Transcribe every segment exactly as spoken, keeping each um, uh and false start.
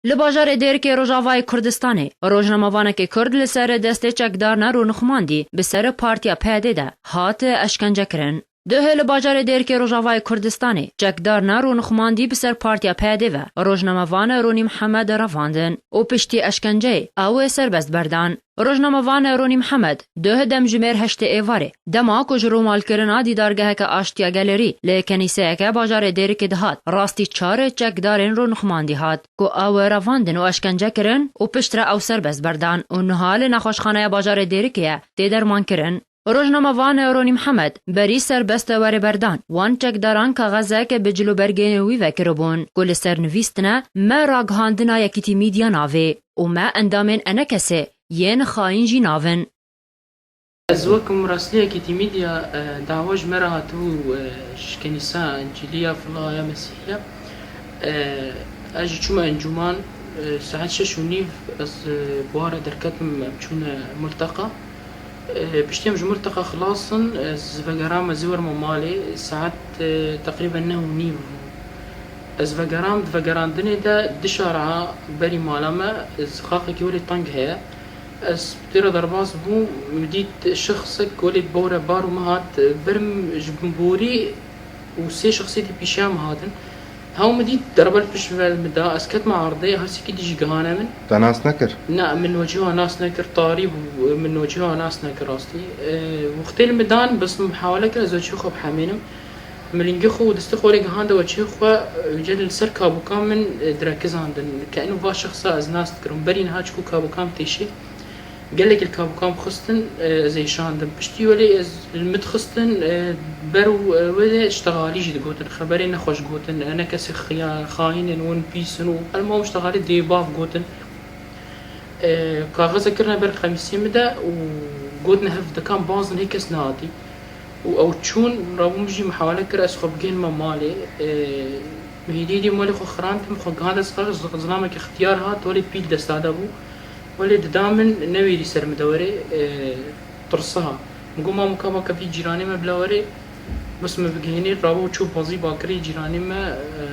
Li bajarê Dêrikê Rojavayê Kurdistanê rojnamevanekî Kurd li ser destê çekdarina rûnixmandî bi ser Partiya P D de hat eşkence kirin. Duh li bajarê Dêrikê Rojavayê Kurdistanê çekdarina rûnixmandî bi ser Partiya P D ve rojnamevan Ronî Mihemed revandin û piştî eşkenceyê ew serbest berdan. Rojnamevan Ronî Mihemed duh demjimêr heştê êvarê, dema ku ji rûmalkirina dîdargeheke aştiya gelerî li kenîseyeke bajarê Dêrikê dihat, rastî çar çekdarên rûnixmandî hat ku ew revandin û eşkence kirin û piştre ew serbest berdan û niha li nexweşxaneya bajarê Dêrikê ye tê dermankirin. Rojnamevan Ronî Mihemed berî serbest were berdan, wan çekdaran kaxezek bi cil û bergên wî ve kiribûn ku li ser nivîstine, "Me ragihandina Yekîtî Mîdya navê" û "Me endamên enekesê yên xayîn jî navin." Ez wek mirasliyekî tîmîdiya, e, dawa ji me re hatibû, e, ji Kenîsa Encîliya Filaya Mesîhiya. E, ez jî çûme encûman, e, saet şeş û nîv ez, e, bi wan re derketim, em çûne multeqa. E, piştî em ji multeqa xilas in, ez vegerame zî werme malê, saet, e, teqrîben neh û nîv bû. Ez vegeram, di vegerandinê de di şara berî mala me, ez xaxekî welê teng heye. Ez tê re derbas bûm, min dît şexsek welê bore bar û min hat ber min ji bin borî û sê şexsê dî pîşiya min hatin. Hew min dît derbel pişt ve li min da, ez ketme erdê, her sekî dî jî gihane min. Te nas nekir? Na, min wecî wa nas nekir, tarî bû, min wecî wa nas nekir rastî. E, wextê li min dan, bes min hewale kir ez wecî xwe bihemênim. Min lingê xwe û destê xwe lê gihande wecihê xwe, e, cel li ser kabûkan min, e, direkizandin. Ke eno va şexsa ez nas dikirim. Berî niha çikû kabûkan têşê, gelek li kabûkan bixistin, e, ez êşandim. Piştî welê ez li min dixistin, e, ber û, e, wê de ştexalî jî digotin. Xeberê nexweş gotin, e, ne kesê xiya-, xayîn in, hûn pîs in û elma hûn ştexalî dê bav gotin. E, kaxeze kirine ber qemîsê min de û gotine hev dekan bazin hê kes nehatî. Û ew çûn, rabûm jî min hewale kir ez xwe bigihînime malê. E, min hêdî hêdî malê xwe xirand, min xwe gihand ez xwe zil-, zilamekî xitiyar hat, welê pîl desta de bû. Welê dida min newêrî ser min de were, e, tirsiha. Min got, "Mamo, ka baka vî cîranê me bila were." Bes min bigihînê, rabû çû bazî bakirê cîranê me, e,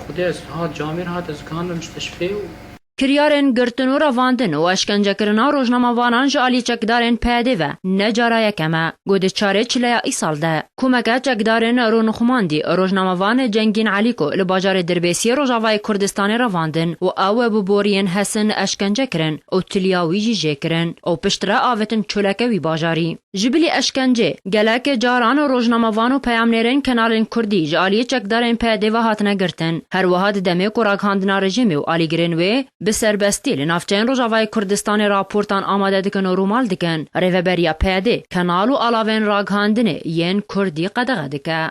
Xwedê ez hat camêr hat, ez gihandim musteshfê û Kiryarên girtin û revandin û eşkencekirina rojnamevanan ji alî çekdarên P D ve ne cara yekem e ku di çarê çileya îsal de komeke çekdarên rûnixmandî rojnamevan Cengîn Elî ku li bajarê Dirbêsiyê Rojavayê Kurdistanê revandin û ew bi boriyên hesin eşkence kirin û tiliya wî jî jê kirin û piştre avêtin çoleke wî bajarî. Ji bilî eşkencê, gelek caran rojnamevan û peyamnêrên kenalên kurdî ji aliyê çekdarên P D ve hatine girtin. Her wiha di demê ku ragihandina rejîmê û alîgirên wê bi serbestî li navçeyên Rojavayê Kurdistanê raportan amade dikin û rûmal dikin, Rêveberiya P D kenal û alavên ragihandinê yên kurdî qedexe dike.